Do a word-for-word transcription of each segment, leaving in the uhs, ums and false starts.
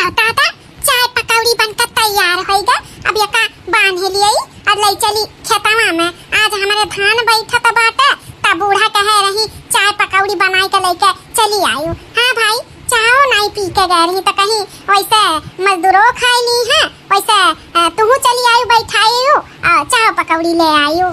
दादा, चाय पकौड़ी बनकर तैयार होइगा। अब एका बांधे लियाई और लई चली खेतवा में। आज हमरे धान बैठत बाटे, तब बूढ़ा कहे रही, "चाय पकौड़ी बनाई के लेके चली आयु।" हाँ भाई, चाहो नाई पी के गए रही, तो कहीं वैसे मजदूरो खाई ली है, वैसे, अ, तुहू चली आयु, बैठायु, अ, चाहो पकौड़ी ले आयु।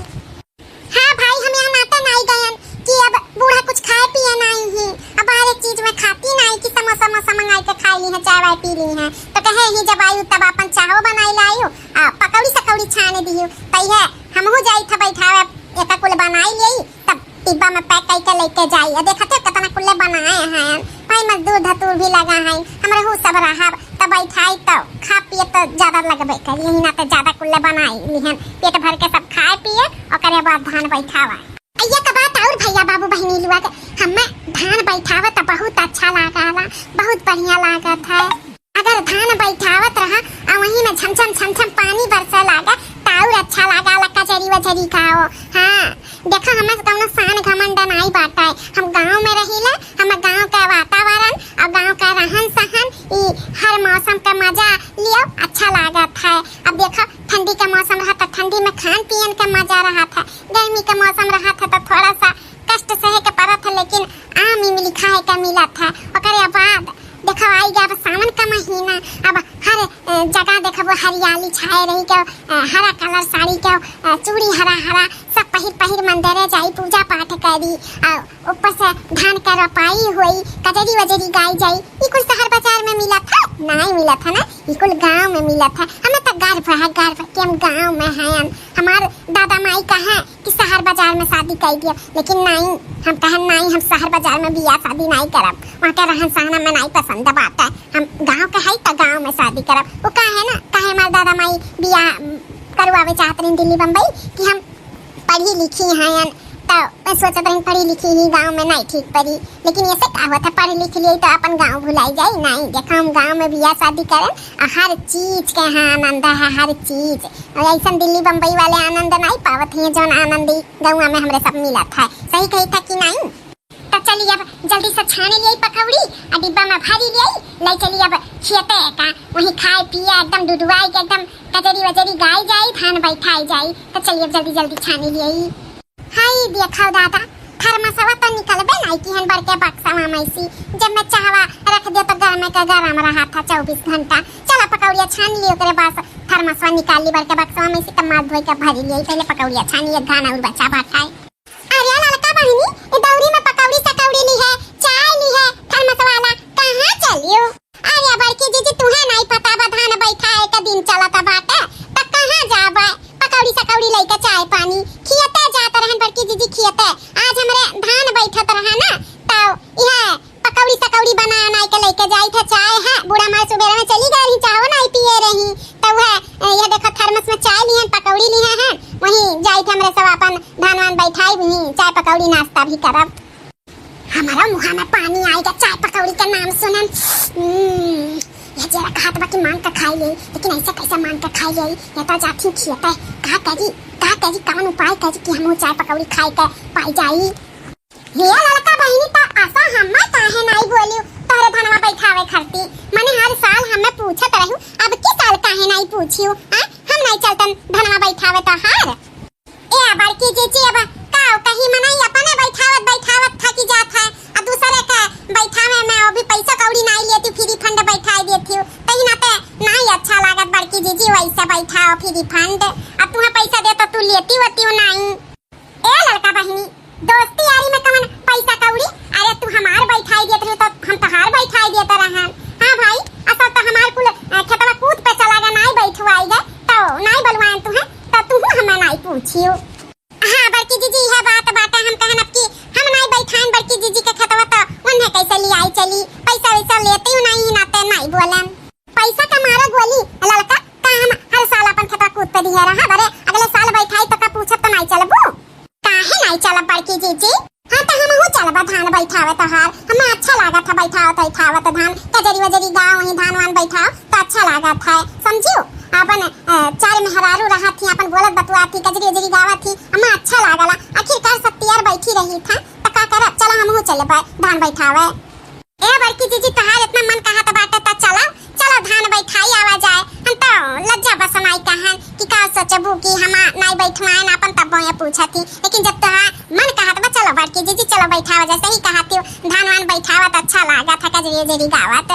हाँ भाई, हम यहाँ नाते नाई गयन कि अब बूढ़ा कुछ खाए पिए नाई ही। अब हर एक चीज में खाती नाई कि समोसा वमोसा मंगाई के खाई ली है, चाय वाय पी ली है। तो कहे ही जब आयु तब अपन चाहो बनाई लायु, आ पकौड़ी सकौड़ी छाने दियु। तो यह हमहू जाई था बैठावे, एका कुल बनाई लेई, तब डिब्बा में पैक करके लेके जाई। आ देखते हो कितना कुल्ले बनाए हैं भाई, मजदूर धतूर भी लगा है, हमरे हु सब रहब। तब बैठाई तो खा पिए तो ज्यादा लगबे करी, यही नाते ज्यादा कुल्ले बनाई लिहन, पेट भर के सब खाए पिए, ओकरे बाद धान बैठावा। अइया का बात और भैया बाबू बहिनी लुआ के, हमें धान बैठावा तो बहुत अच्छा लागला, बहुत बढ़िया लागत है। अगर धान बैठावत रहा और वहीं में झमझम झमझम पानी बरसे लागे तो और अच्छा लागला, कजरी वजरी गाओ। हाँ, देखा, हमें कौनो शान घमंड नाई बाटे, हम गाँव में रहीले, हम गाँव का वातावरण और गाँव का रहन सहन, ई हर मौसम का मजा लियो, अच्छा लागत है। अब देखो, ठंडी के मौसम रहा तो ठंडी में खान पियन के मजा रहत है, गर्मी के मौसम रहत है तो थोड़ा सा कष्ट सहे के पड़त है, लेकिन आम इमली खाए के मिलत है। ओकरे बाद देखो, आई गया अब सावन का महीना, अब हर, अ, जगह देखबो हरियाली छाए रही के, अ, हरा कलर साड़ी के, अ, चूड़ी हरा हरा, सब पहिर पहिर मंदिरे जाई, पूजा पाठ करी, अ, ऊपर से धान के रोपाई होई, कजरी वजरी गाई जाई। ई कुल शहर बाजार में मिलत है? नाई मिलत है ना, ई कुल गाँव में मिलत है। हमें तो गर्व है, गर्व कि हम गाँव में हैं। हमार दादा माई कहे कि शहर बाजार में शादी कर दिया, लेकिन नाई, हम कहे नाई, हम शहर बाजार में बियाह शादी नाई करब, वहाँ के रहन सहन हमें नाई पसंद बाटे। हम गाँव के हई तो गाँव में शादी करब। वो काहे ना, काहे हमार दादा माई बियाह, उम, करवावे चाहत रही दिल्ली बम्बई कि हम पढ़ी लिखी हैं, तो मैं सोचत रही पढ़ी लिखी ही गाँव में नाई ठीक पड़ी, लेकिन ऐसे का होता, पढ़ लिख लिए तो अपन गाँव भुलाई जाई? नाई, देखो, हम गाँव में बियाह शादी करें, आ हर चीज के यहाँ आनंद है, हर चीज। और ऐसन दिल्ली बम्बई वाले आनंद नाई पावत हैं, जौन आनंद ई गौवा में हमरे सब मिलत है। सही कही था कि नाई? तो चली अब जल्दी से छाने लियाई पकौड़ी, आ डिब्बा में भरी लियाई, ले चली अब खेते का, वहीं खाए पिए एकदम डुडुआई के एकदम कजरी वजरी गाई जाई, धान बैठाई जाई। तो चली अब जल्दी जल्दी छाने लियाई। हाय देखो दादा, थर्मसवा तो निकलबे नाई किहन बड़के बक्सवा में से, जब मैं चाहवा रख दे तो गरमे के गरम रहा था चउबीस घंटा। चला पकौड़िया छान ली, ओकरे बाद थर्मसवा निकाल ली बड़के बक्सवा में से, तब माथ धोई के भरी ली, पहले पकौड़िया छान ली, धान और बचा बाटा है। अरे ललका बहिनी, ई दौरी में पकौड़ी सकौड़ी ली है, चाय ली है, थर्मस वाला कहाँ चलियो? अरे बड़की जीजी, तुहे नाई पता बा, धान बैठाए का दिन चलत बाटे, त कहाँ जाबे? पकौड़ी सकौड़ी लइके चाय पानी खियते जात रहन बड़की जीजी, खियते। आज हमरे धान बैठत रहा ना, त इहे पकौड़ी सकौड़ी बना उनाई के लइके जाई थे। चाय है, बूढ़ा माई सुबेरे में चली गए रही, चाहो नाई पिए रही, त वह, ए, यह देखो थर्मस में चाय लिहन, पकौड़ी लिहे हैं, वहीं जाई थे हमरे सब अपन धान वान बैठाई भी, चाय पकौड़ी नाश्ता भी करब। हमारा मुँह में पानी आइगा चाय पकौड़ी के नाम सुनन। हम्म, ये जेरा कहत बा कि मांग के खाई ले, लेकिन ऐसे कैसे मांग के खाई ले? ये तो जाती खियत है, का करी, का करी, कौन उपाय करी कि हम चाय पकौड़ी खाए के पाई जाई? हे ललका बहिनी, त आसा हम्मे काहे नाई बोलियो तोहरे धनवा बैठावे खरती? मने हर साल हम्मे पूछत रहू, अब की साल काहे नाई पूछियो? हैं? हम नाई चलतन धनवा बैठावे तोहार? ए बड़की जीजी, अब का कही, मनई अपने बैठावत बैठावत थकी जात है, आ दूसरे के बैठावे में वो भी पैसा कौड़ी नाई लेती, फ्री फंड बैठाई देती, तही नाते नाई अच्छा लागत बड़की जीजी, वैसे बैठाओ फ्री फंड। अब तुम्हें पैसा दे तो तू लेती होती हो नाई। ए ललका बहिनी, दोस्ती यारी में कवन पैसा कौड़ी? अरे तू हमार बैठाई देत रही तो हम तोहार बैठाई देत रहन। हाँ भाई, असल तो हमार कुल, अ, खेतवा कूद पे चला गया, नाई बैठवाई गए, तो नाई बलवाएन तुहे, तो तू हमें नाई पूछियो। हाँ बड़की जीजी, यह बात बाटे, हम कहन अब की हम नाई बैठाएन बड़की जीजी के खेतवा, तो उन्हें कैसे लियाई चली, पैसा वैसा लेती हूँ नाई, नाते नाई बोलन। पैसा का मारा गोली, ललका, का हम हर साल अपन खेतवा कूद पे दिहे रहा? अरे अगले साल बैठाई तो का पूछब तो नाई चलबू? काहे नाई चलब बड़की जीजी? हाँ तो हमहू चलबा धान बैठावे तोहार, हमें अच्छा लागत है बैठावत बैठावत धान, कजरी वजरी गाओ, वहीं धान वान बैठाओ तो अच्छा लागत है, समझियो? अपन, अ, चार मेहरारू रहत थी, अपन बोलत बतुआत थी, कजरी वजरी गावत थी, हमें अच्छा लागला। आखिरकार सत्तियार बैठी रही था, तो का करब? चलो हमहू चलबा धान बैठावे। ए बड़की जीजी, तोहार इतना मन कहत बाटे त चलो, चलो कजरी वजरी गावत।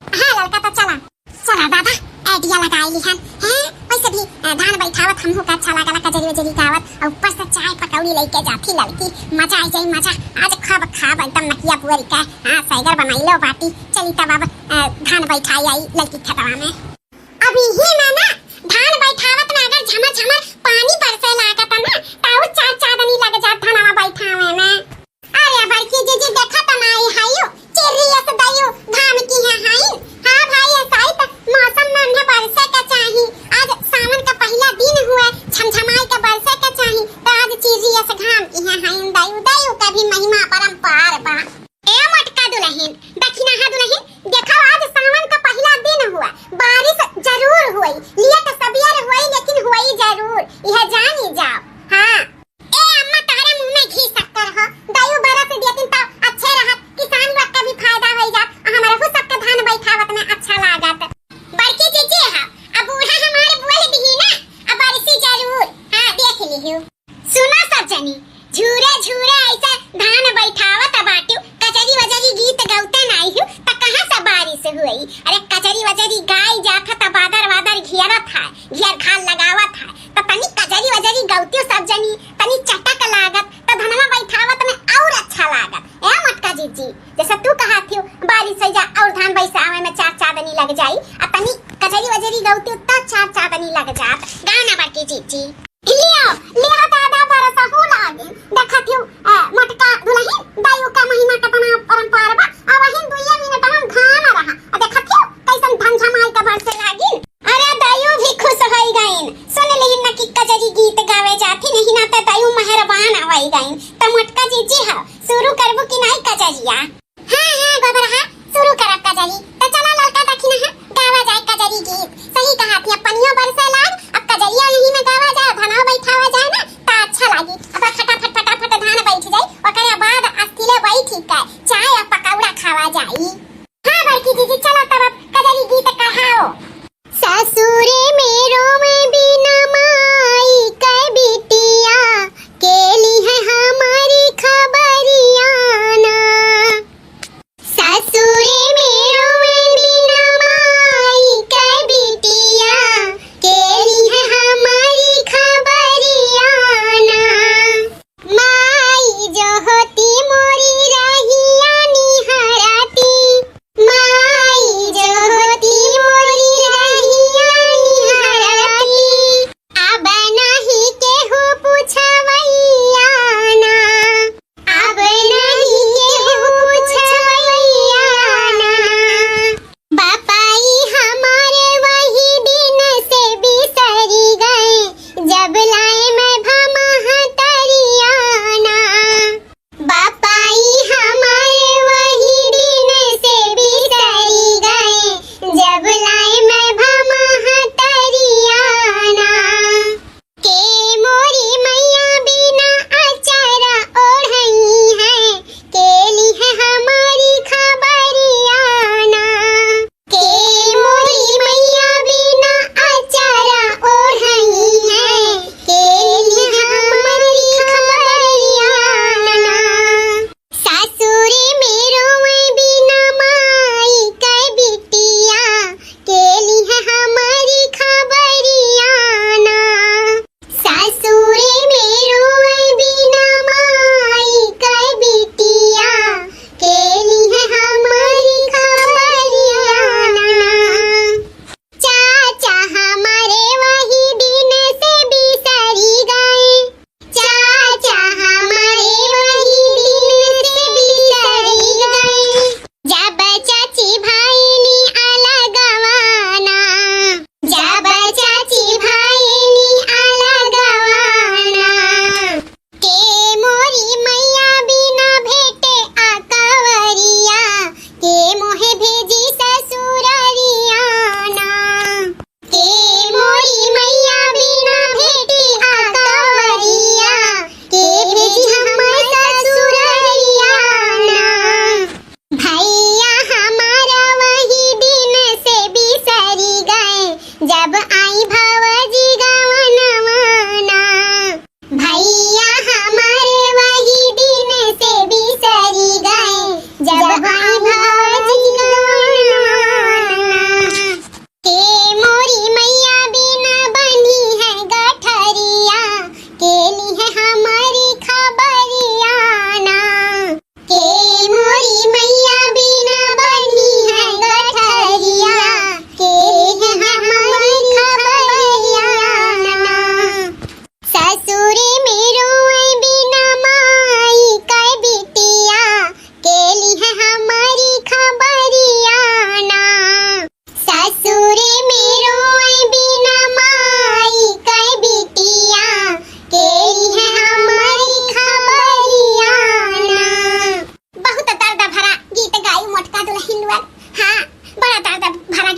हाँ ललका, तो चला। चला दादा, idea लगाई लिहन। हैं, वैसे भी, अ, धान बैठावत हमहू का अच्छा लागला, कजरी वजरी गावत, और ऊपर से चाय पकौड़ी लेके जाथी ललकी, मजा आ जाई, मजा। आज खूब खाब एकदम नकिया पुअरी का। हाँ, सैगर बनाई लो बाटी। चली तब अब, अ, धान बैठाई आई ललकी खेतवा में। अभी ही में ना, धान बैठावत में अगर झमर झमर पानी बरसे लागत ना, तो और चार चांदनी लग जात धनवा बैठावे में। अरे बड़की जीजी, देखत नाई हयू, चिर्री अस दयू घाम किहे हईन। हाँ भाई, ऐसा ही त मौसम में उन्हें बरसे के चाही। आज सावन का पहिला दिन हुए, झमझमाई के बरसे के चाही, तो आज चिर्री अस घाम किहे हईन। दयू, दयू का भी महिमा परम्पार बा। ए मोटका दुलहिन, दखिनहा दुलहिन, देखो आज सावन का पहिला दिन हुआ, बारिश जरूर हुई, late सबेर हुई लेकिन हुई जरूर, यह जानी जाओ। हाँ। ए अम्मा, तहरे मुंह में घी शक्कर हो, दयू बरस दियतिन तब अच्छे रहत, किसान लोग का भी फायदा होई जात, आ हमरहू सबके धान बैठावत में अच्छा लागत। बड़की जीजी हा, अब बूढ़ा हमारे बोल दिही ना, अब बरसी जरूर। हाँ, देख लिहू। सुना सब जनी, झूरे झूरे ऐसे धान बैठावत बाटिउ, कजरी वजरी गीत गौते नाई हू, त कहाँ से बारिश हुई? अरे कजरी वजरी गाई जात ह, त बादर वादर घेरत है, घेर घाल लगावत है, त तनी कजरी वजरी गौतियो सब जनी, तनी चटक लागत, त धनवा बैठावत में और अच्छा लागत। ए मोटका जीजी, जैसे तू कहत हियो, बारिश होइ जा और धान बैसावे में चार चांदनी लग जाई, आ तनी कजरी वजरी गौतियो त चार चांदनी लग जात। गाना बड़की जीजी। लियो, लियो दादा, बरसहू लागिन। देखत हियो, अ, मोटका दुलहिन, दयू का महिमा केतना परम्पार बा। अबहिन दुइये मिनट हम घाम रहा। आ देखत हियो, कैसन झमझमाई के बरसे लागिन। अरे दयू भी खुश होई गइन। सुन लिहिन न कि कजरी गीत गावे जाथिन, नहीं ना त दयू मेहरबान होई गइन। त मोटका जीजी हा, शुरू करबू कि नाई कजरिया? हाँ, हाँ, गोबरहा, शुरू करा कजरी। त चला ललका दखिनहा, गावा जाए कजरी गीत। सही कहा थी, अब पनियो बरसे लाग, अब कजरिया यही में गावा जाए, धनवा बैठावा जाए ना,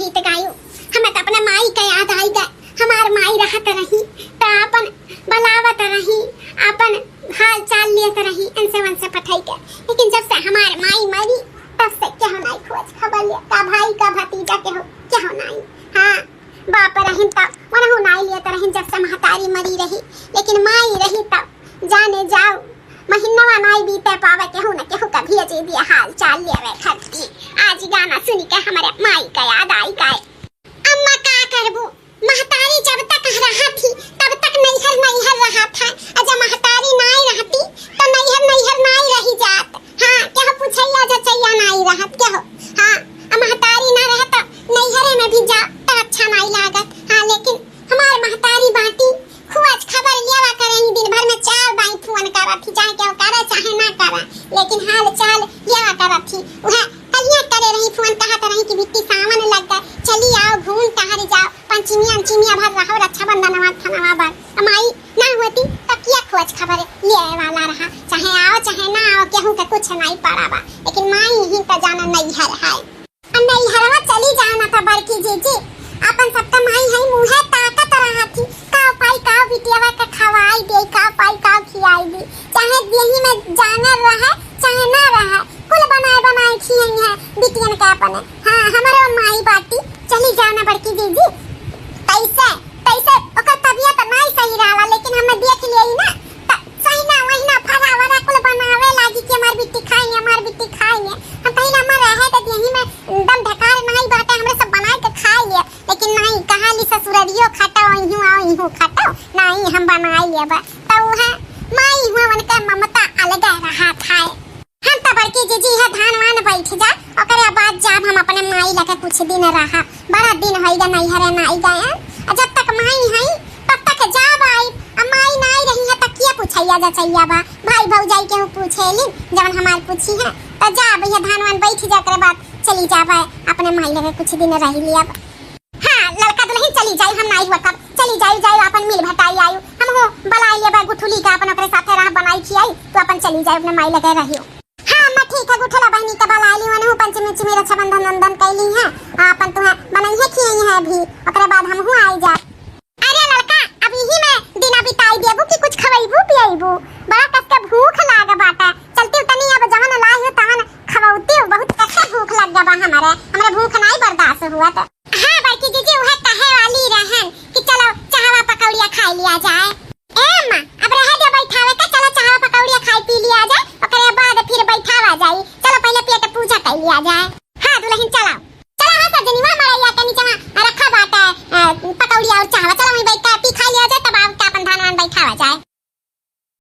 गीत गायो, हमें तो अपने माई का याद आई गए। हमार माई रहत रही तो अपन बलावत रही, अपन हाल चाल लेत रही, इनसे उनसे पठाई के। लेकिन जब से हमार माई मरी, तब से केहू नाई खोज खबर ले, का भाई का भतीजा केहू, केहू नाई। हाँ, बाप रहिन तब मनहु नाई लेत रहिन, जब से महतारी मरी रही। लेकिन माई रही तब जाने जाओ, महीनवा नाई बीते पावे, केहू न केहू का भेजे दिया हाल चाल लेवे खरती। आज गाना सुन के हमरे माई का याद आई गए। अम्मा का करबू, महतारी जब तक रहत ही, तब तक नैहर नैहर रहत है। अ जब महतारी नाई रहती, तो नैहर नैहर नाई रही जात। हाँ, केहू पूछैया जचैया नाई रहत, केहू। हाँ, अ महतारी ना रहे तो नैहरे में भी जाओ तो अच्छा नाई लागत। हाँ, लेकिन हमार महतारी बाटी, खोज खबर लेवा करे ही, दिन भर में चार बाई फोन करत ही, चाहे केहू करे चाहे ना करे, लेकिन हाल चाल लेवा करत ही। उहे कलिया करे रही फोन, कहत रही कि बिट्टी सावन लग गए, चली आओ घूम टहर जाओ, पंचमिया अंचमिया भर रहो, रक्षाबंधनवा थनवा भर। अ माई ना होती तो किया खोज खबर लेवे वाला रहा, चाहे आओ चाहे ना आओ, केहू के कुछ नाई पड़ा बा, लेकिन माई ही तो जाना नैहर है। अ नैहरवा चली जाओ ना तो बड़की जीजी, अपन सबका माई है, मुँहे ताकत रहा थी, का पाई का बिटियावा के खवाई दे, का पाई का खियाई दी, चाहे यही में जानर रहे चाहे ना रहे, कुल बनाए बनाए खियाई है बिटियन के अपने। हाँ, हमारे माई बाटी, चली जाओ ना बड़की जीजी। तैसे तैसे ओकर तबियत नाई सही रहला, लेकिन हमें देख लिया ना, त सही ना वही ना फरा वरा कुल बनावे लागी कि हमार बिट्टी खाएंगे, हमार बिट्टी खाएंगे। हम कहीं ना, हमार रहे तो यही में दम ढकार नाई बाटे, हमरे सब बनाए के खाए लिए, लेकिन नाई, कहा ली ससुररियो खटो, इहू आओ, इहू खटो, नाई हम बनाए लेबा। तो वह माई हुआ उनके ममता अलग रहा था। हम तो बड़की जीजी है धान वान बैठ जा, ओकरे बाद जाब हम अपने माई लगे कुछ दिन रहा। बड़ा दिन होई गया नैहरे नाई गए। आ जब तक माई है तब तक जाब आई। अब माई नाई रही है तो किया पूछैया जचैया बा? भाई भौजाई केहू पूछे ली जवन हमार पूछी है? तो जाब ये धान वान बैठ जा, ओकरे बाद चली जाब अपने माई लगे कुछ दिन रह लिया। हाँ, लड़का दुल्हन चली जाई, हम नाई हुआ कब चली जाई, जाई अपन मिल भटाई आयु। हम हो बलाई लेबा गुठुली का, अपन ओकरे साथे रह बनाई खियाई, तू अपन चली जाई अपने माई लगे रहियो। हाँ अम्मा, ठीक है, गुठुला बहनी का बलाई ली, वनहु पंचमी उचमी रक्षाबंधन नंदन कैली है, अपन तुम्हें बनाई है खियाई है अभी, ओकरे बाद हम हूँ आई जा। अरे लड़का, अब यही में दिना बिताई देबू कि कुछ खवैबू पियैबू? बड़ा कस के भूख लाग बाटा। चलती तनी अब जवन लाई हो तवन खवौती, बहुत कस के भूख लग गबा हमारे, हमारे भूख नाई बर्दाश्त हुआ तो। हाँ बड़की जीजी, उहे कहे वाली रहन कि चलो चाहवा पकौड़िया खाई लिया जाए। ए अम्मा, अब रहे दे बैठावे के, चलो चाहवा पकौड़िया खाई पी लिया जाए, ओकरे बाद फिर बैठावा जाई। चलो पहले पेट पूजा कर लिया जाए। हाँ दुल्हन चलो। चलो हाँ सजनिया, मड़ैया के नीचे रखा बाटे, अ, पकौड़िया और चाहवा, चलो वहीं बैठ के पी